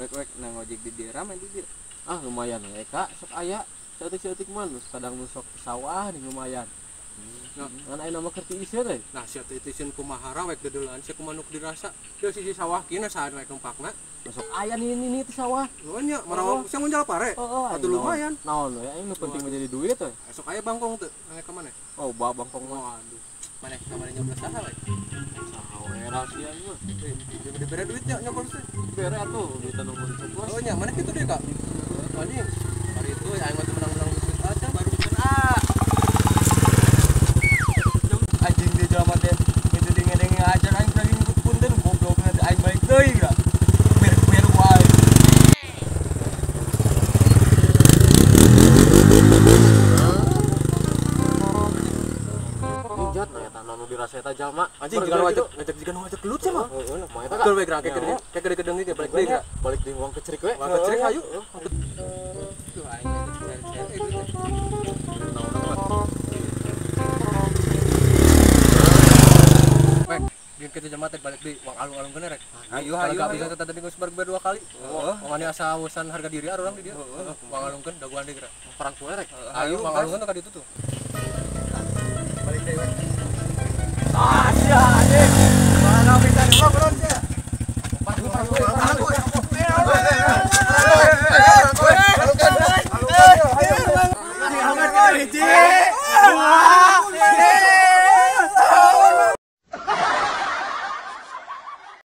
Wek-wek nang ojek di dieu rame di dieu. Ah lumayan we Kak, sok aya. Saeutik-saeutik mah nu kadang nu sok sawah nih lumayan. Nah, ngan ayeuna mah keur tiiseun euy. Nah, sia teh tiiseun kumaha rawek dedeulan sia kumaha nu dirasa. Deui sisi sawah kieu saha rek numpakna. Masuk aya nih ini nih sawah. Oh nya, marawa sia ngunjal pare. Oh, atuh lumayan. Naon we aing nu penting menjadi duit we. Esok aya bangkong teu, nang ka mana? Oh, ba bangkong mah. Waduh. Mana kamari nyoblos saha we? Saha we rahasia mah. Dibere duitnya nyoblos teh. Bere atuh duit anu mun coblos. Oh nya, mana kitu deui, Kak? Anjing. Hari itu aing mah menang-menang duit aja baru bikin ah. Anjing dia jelema teh itu denge-denge ajar aing lagi ngikut punten goblokna teh aing balik deui ga. Ber-ber wae. Jat nah eta nu dirasa eta jalma. Anjing jiga nu ngajak jiga nu ngajak gelut sia mah. Heeh, mah eta. Betul we gerak kayak gede ge balik deui gerak. Balik deui uang kecerik we. Uang kecerik hayu. Tuh aing cari-cari itu teh. Wek, biar kita jamaah teh balik deui uang alung-alung kene rek. Hayu hayu. Kalau bisa teh tadi geus bar dua kali. Wong ane asa awusan harga diri urang di dieu. Uang alungkeun daguan deui gerak. Perang kue rek. Hayu uang alungkeun ka ditu tuh. Balik deui we. Ah sia anjing. Mana bisa diulang